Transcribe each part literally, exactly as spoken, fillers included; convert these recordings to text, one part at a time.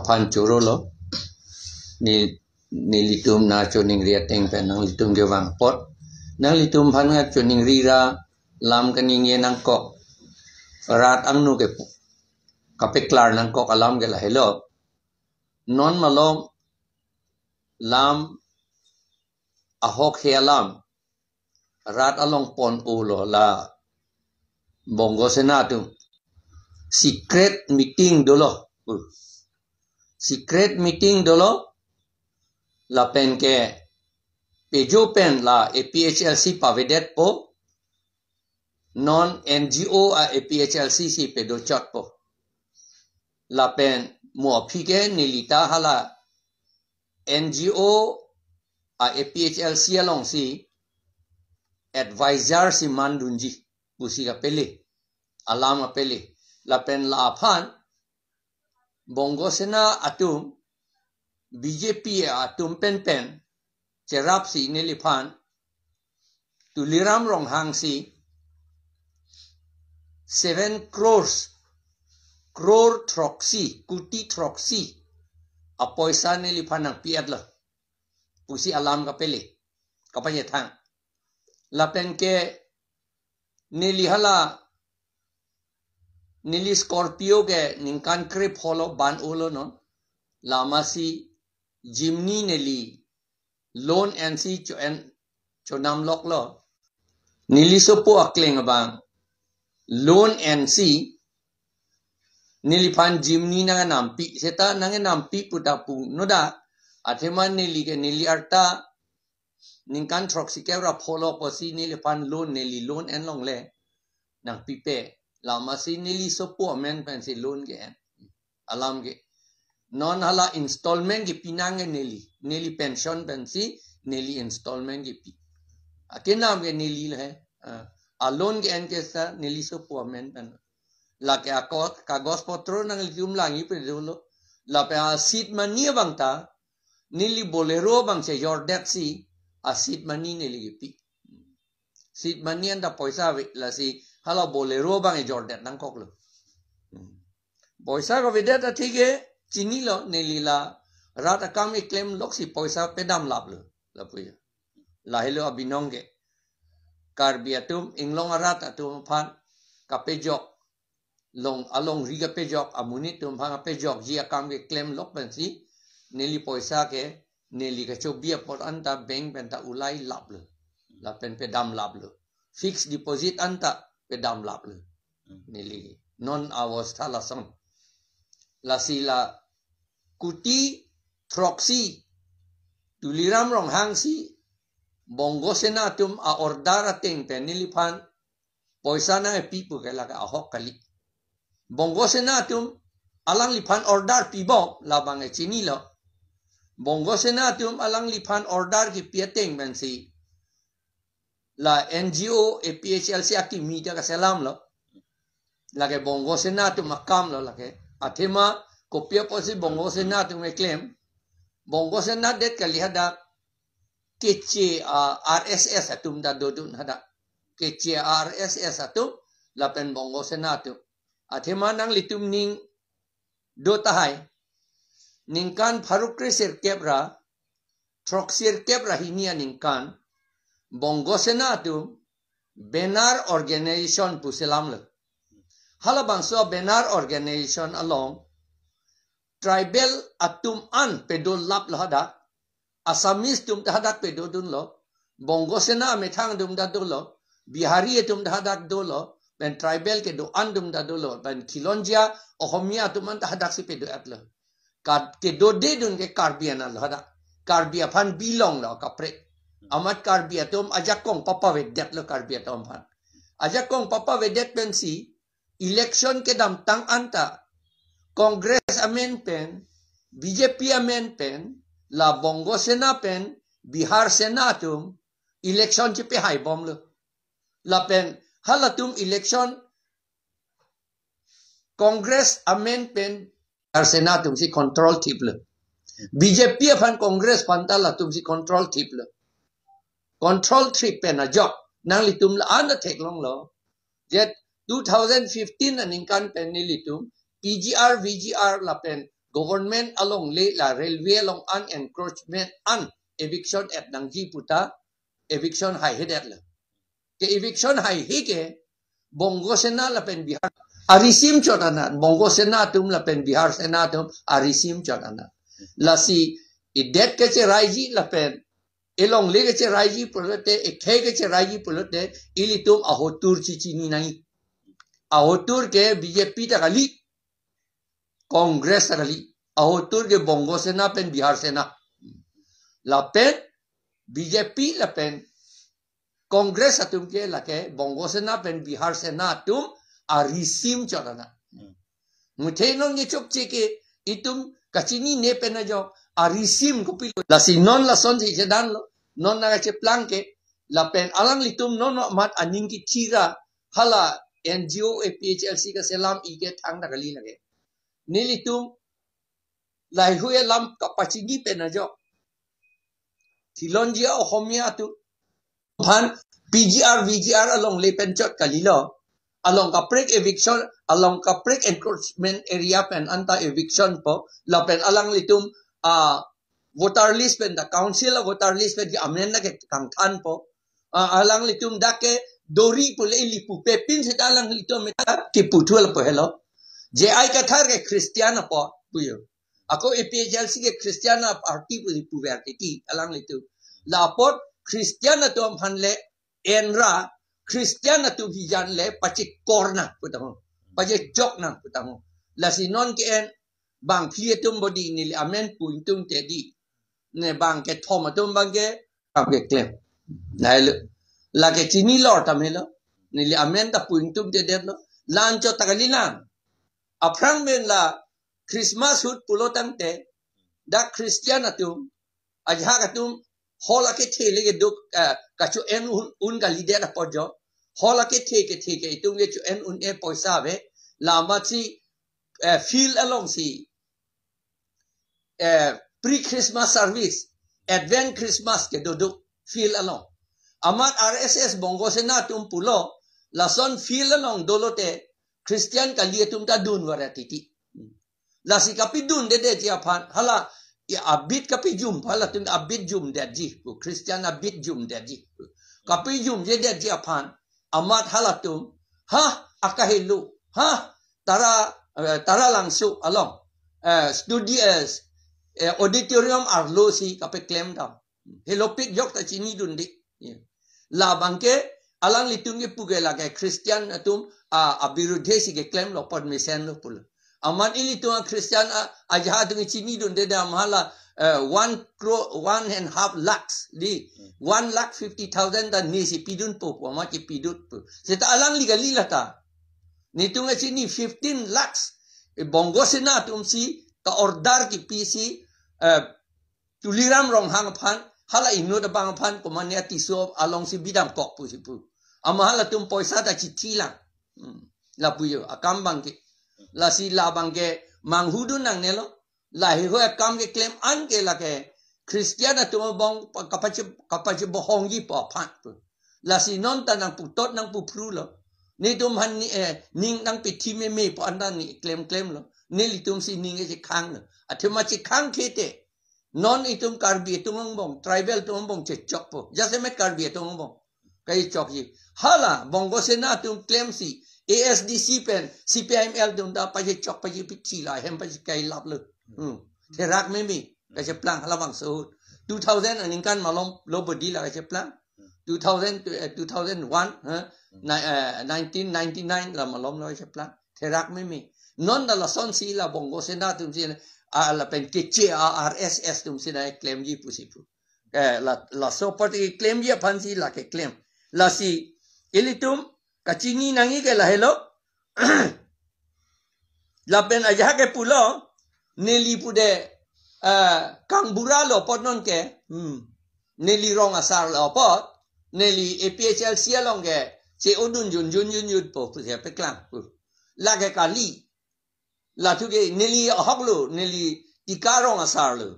aphan choro lo. Ne, nelitum nangchoningri ateng pen nanglitum kevang apot, nanglitum aphan nangchoningri ra lam kaningje nangkok, rat angno ke kapeklar nangkok alam ke lahelo. Non malom lam ahok he alam rat along pon-olo la Bongo Sena atum secret meeting dolo. Uh. Secret meeting dolo, lapen ke pejo pen la A P H L C pavedetpo, non N G O a A P H L C si pedochotpo. Lapen mo aphi ke nelita hala N G O a A P H L C alongsi advisor si mandunji pusi kapele, alam kapele. Lapen la aphan Bongo Sena atum, B J P atum penpen cherapsi neliphan Tuliram Ronghang si seven crores, crore throksi, kuti throksi apoisa neliphan nangpi-etlo pusi alam kapele, kapachethang. Lapen ke neli hala, neli Scorpio ke ningkan krepho lo ban-olo non. Lasi Jimny neli loan ensi cho-en, chonam loklo. Neli sopo akleng abang loan ensi neliphan Jimny nangnampi, seta nangnampi pu ta pu noda. Athema neli ke neli arta ningkan throksi kep ra pho lo pusi neliphan loan, neli loan en longle nangpipe. Lasi neli sopo amen pensi loan ke-en. Alam ke. Non hala installment kepi nangke neli. Neli pension pensi neli installment kepi. Akenam ke neli le. Ah, a loan ke-en ke sa neli sopo amen pen. Lake ako kagos potro nanglitum langji pe dolo. Lapen a seed money abang ta neli Bolero abang chejordetsi a seed money neli kepi. Seed money anta poisa ave, lasi hala Bolero abang ejordet nangkoklo. Hmm. Poisa kavedet athe ke chinilo, neli la rat akam keklem loksi poisa pedam laplo, lapu ya. Lahelo abinong ke. Karbi atum, inglong arat atum aphan kapejok, long, alongri kapejok, amonit atum aphan kapejokji akam keklem lok pensi neli poisa ke, neli kachobi apot anta bank pen ta ulai laplo. Lapen pedam laplo. Fixed deposit anta pedam laplo. Hmm. Neli non abostha lason. Lasi la kuti throksi Tuliram Ronghang si Bongo Sena atum a-order ateng pen neliphan poisa nangpi pu ke lake ahok kali. Bongo Sena atum alangliphan order pibom labang e chinilo. Bongo Sena atum alangliphan order kepi ateng pensi la N G O A P H L C akimi ta kaselamlo. Lake Bongo Sena atum akam lo lake. Athema kopi apotsi Bongo Sena atum keklem. Bongo Sena det kali hadak. Keche a R S S atum ta dodun hadak. Keche a R S S atum lapen Bongo Sena atum. Athema nanglitum ning do tahai. Ningkan pharo kre sirkep ra, throksi sirkep ra hini aningkan, Bongo Sena atum banner organization pu selamlo. Halabangso banner organization along tribal atum an pedo laplo hadak, Assamese atum ta hadak pedodunlo, Bongo Sena amethang atum ta dolo, Bihari atum ta hadak dolo, pen tribal kedo-an atum ta dolo, pen khilonjia Ohomia atum an ta hadaksi pedo-etlo. Ka-, kedodedun ke Karbi an lo hadak. Karbi aphan bilong lo kaprek. Amat Karbi atum ajakong papavedetlo Karbi atum aphan. Ajakong papavedet pensi election kedamtang anta Congress amen pen, B J P amen pen, la Bongo Sena pen, Bihar Sena atum election chepehaibomlo. Lapen halatum election Congress amen pen Bihar Sena atumsi control thiplo. B J P aphan Congress aphan ta latumsi control thiplo. Control thip pen ajok nanglitum la-an ta theklonglo. Jet two thousand fifteen aningkan pen nelitum P G R, V G R lapen government alongle la railway along an encroachment an eviction et nangji puta eviction haihedet la. Ke eviction haihe ke Bongo Sena lapen Bihar arisim chot anat, Bongo Sena atum lapen Bihar Sena atum arisim chot anat. Lasi idet kecheraiji lapen elongle kecheraiji pulote, ekhei kecheraiji pulote, ilitum ahotur chichini nangji. Ahotur ke B J P ta kali, Congress ta kali. Ahotur ke Bongo Sena pen Bihar Sena. Lapen B J P lapen Congress atum ke lake Bongo Sena pen Bihar Sena atum arisim chot anat. Hmm. Muthe non ke chokche ke itum kachinine pen ajo arisim kopilo. Lasi non lasonsi chedan lo. Non nangkacheplang ke lapen alanglitum non amat aning kithira hala N G O A P H L C kaselam ike thangta kali lake. Nelitum laheihui alam kapachini pen ajo. Thilonji Ohomia atum aphan P G R, V G R alongle pen chot kalilo. Along kaprek eviction, along kaprek encroachment area pen anta eviction po, lapen alanglitum, ah, voter list pen ta, council a voter list pen ke amend na ke kangthan po. Ah, alanglitum dak ke dori pule ili pupe pin seta alanglitum meta kiputhu lapu helo. J I Kathar ke Christian apo puyo. Ako A P H L C ke Christian a party pu puver ke ti alanglitum. La apot Christian atum aphan le enra Christian atum hijan le pachekor nang putang ho. Pachechok nang putang ho. Lasi non ke-en bang phli atum bodi neli amen pu ingtung te di. Ne bang kethom atum bang ke kap keklem. Lahelo. Lake chini lor tame lo. Neli amen ta pu ingtung te det lo. Lan chot ta kali lang. Aphrang pen la Christmas ahut pulo tangte dak Christian atum, ajahak atum, hall akethe le keduk, eh, kacho-en un, un kalidet apot jo. Hall akethe kethe ke itum kecho-en un-e poisa ave. La amatsi, eh, field alongsi, eh, pre-Christmas service, Advent Christmas ke doduk field along. Amat R S S Bongo Sena atum pulo, lason field along dolote Christian kali atum ta dun vara titi. Lasi kapidundedetji aphan, hala, ya abit kapijum, halatum abit jumdetji, Christian abit jumdetji. Kapijumjedetji aphan, amat halatum, ha, akahelo, ha, Tara, eh, Taralangso along, eh, studio, eh, eh, auditorium arlo si kapeklem dam. Helopik jok ta chinidunde. Ya. Labang ke alanglitum kepu ke lake Christian atum a, abirudhe si keklem lo apot mesen lo pulo. Amat ilitum a Christian a, ajahak atum chinidunde dam hala, eh, one crore, one and half lakhs di, one lakh fifty thousand ta nesi pidunpo pu, amat kepidunpo. Seta alangli kali lata. Netum kachini fifteen lakhs, eh, Bongo Sena atum si ka-order kipi si, eh, Tuliram Ronghang aphan, hala inut abang aphan, komane a Tisso alongsi bidamkok pusi pu. Ama halatum poisa ta chithi lang. Hmm. Lapu jo, akam bang ke. Lasi labang ke, manghudun nangnelo. Laheihui akam keklem an ke lake Christian atum abang pa-, kapache, kapachebohongji pu aphan pu. Lasi non ta nangputot nangpuphru lo. Netum aphan ni, eh, ning nangpethi meme pu anta ne klemklem lo. Nelitum si ning chekhang lo. Athema chekhang khete. Non itum Karbi atum angbong, tribal atum angbong chechokpo. Jasemet Karbi atum angbong kachechokji. Hala, Bongo Sena atum klemsi, A S D C pen, C P I M L atum ta pachechok pachepithi la, hem pachekailap lo. Hmm. Therak meme, kacheplang halabangso ahut. Two thousand aningkan malom lo bodi la kacheplang. Two thousand, eh, two thousand one, ha? Ni-, eh, nineteen ninety-nine la malom lo kacheplang. Therak meme. Non ta lasonsi la Bongo Sena atum si, ah, lapen keche a R S S atum si nangklemji pusi pu. Eh, la, laso apot keklemji aphansi la keklem. Lasi, ilitum, kachini nangji ke lahelo. Lapen ajahak ke pulo, neli pude, eh, kangbura lo apot non ke, hmm, neli rong asar lo apot, neli A P H L C along ke, che-odun junjun junjun po, pusi peklang pu. Lake kali. Lathu ke neli ahok lo, neli Tika rong asar lo.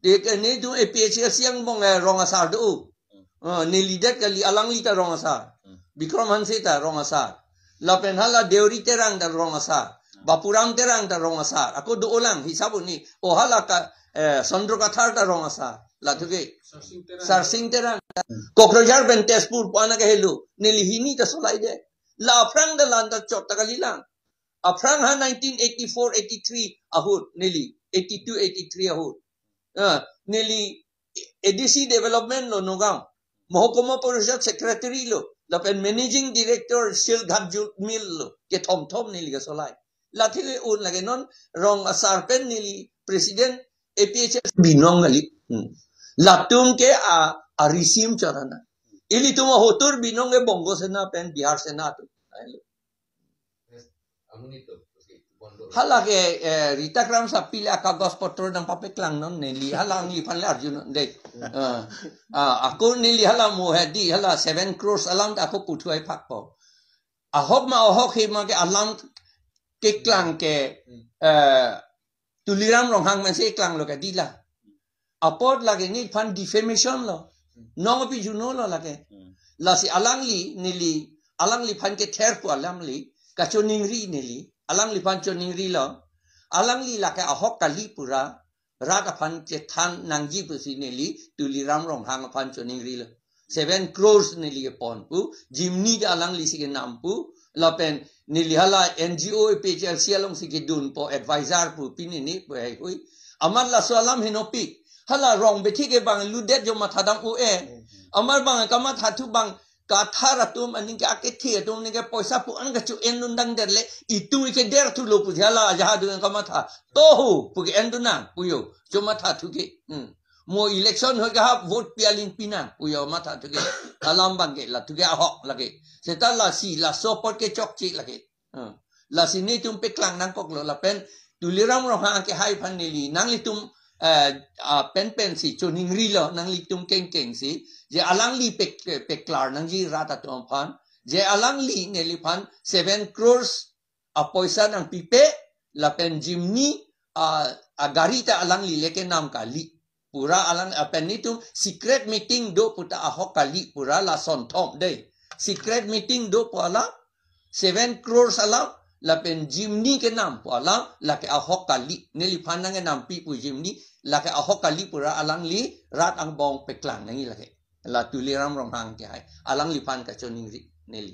Te ke netum A P H L C angbong, eh, rong asar do. Eh, neli det kali alangli ta rong asar. Bikram Hanse ta rong asar. Lapen hala Deuri Terang ta rong asar. Bapuram Terang ta rong asar. Ako do-olang hisap un-e. O hala ka, eh, Chandra Kathar ta rong asar. Lathuke. Sarsing Terang. Sarsing Terang. Kokrajhar pen Tezpur pu-an ke helo. Neli hini ta solai det. La aphrang ta lan ta chot ta kalilang. Aphrang ha nineteen eighty-four eighty-three ahut neli. Eighty-two eighty-three ahut. Ah, neli A D C development lo Nagaon. Mahakuma Parishad secretary lo. Lapen managing director Silghat Jute Mill lo. Kethom thom neli kesolai. Lathuke un lake non rong asar pen neli president A P H L C binong kali. Hmm. Latum ke a, a risim chorana. Ilitum ahotur binong ke Bongo Sena pen Bihar Sena atum. Yes. Amonit to, terus ke, Bondor. Hala ke, eh, Rita Kramsapi le akagos potro nangpapeklang non neli. Hala angliphan le arjunon dei. Eh, ah, ako neli hala mo hedi, hala seven crores alam ako puthot ai phakpo. Ahok ma ahok he ma ke alam keklang ke, eh, Tuliram Ronghang mense klang lo ke dila. Apot lake neliphan defamation lo. Nong api juno lo lake. Hmm. Lasi alangli neli, alangliphan kether pu alamli, kachoningri neli, alangliphan choningri lo. Alangli lake ahok kali pura, rat aphan chethan nangji pusi neli, Tuliram Ronghang aphan choningri lo. Seven crores neli kepon pu, Jimny ta alangli si kenam pu, lapen neli hala N G O A P H L C along si kedunpo advisor pu pini ni pu hei hui. Amat laso alam henopik. Hala rong bethi ke bang ludet jo matha dam u e. Amat bang kamatha thu bang kathar atum aning ke akethi atum aning ke poisa pu-an kacho-en dun dang det le itum ke der thu lo pu hala aja ha dun kamatha. Tohu pu ke-en dun nang pu jo. Jo matha thu ke. Hmm. Mo election hoi ka ha vote pi aling pinang. Pu jo matha thu ke. Alam bang ke la thu ke ahok lake. Seta lasi laso apot ke chokche lake. Hmm. Lasi netum peklang nangkok lo lapen Tuliram Ronghang ke hai aphan neli. Nanglitum, eh, ah, pen pen si choningri lo nanglitum kengkeng si. Je alangli pek, pek, peklar nangji rat atum aphan. Je alangli neliphan seven crores apoisa nangpipe, lapen Jimny, ah, agari ta alangli le kenam kali. Pura alang, ah, pen netum secret meeting do pu ta ahok kali pura lason thom dei. Secret meeting do pu alam, seven crores alam, lapen Jimny kenam pu alam, lake ahok kali. Neliphan nang kenampi pu Jimny, lake ahok kali pura alangli rat angbong peklang nangji lake. La Tuliram Ronghang ke hai. Alangliphan kachoningri neli.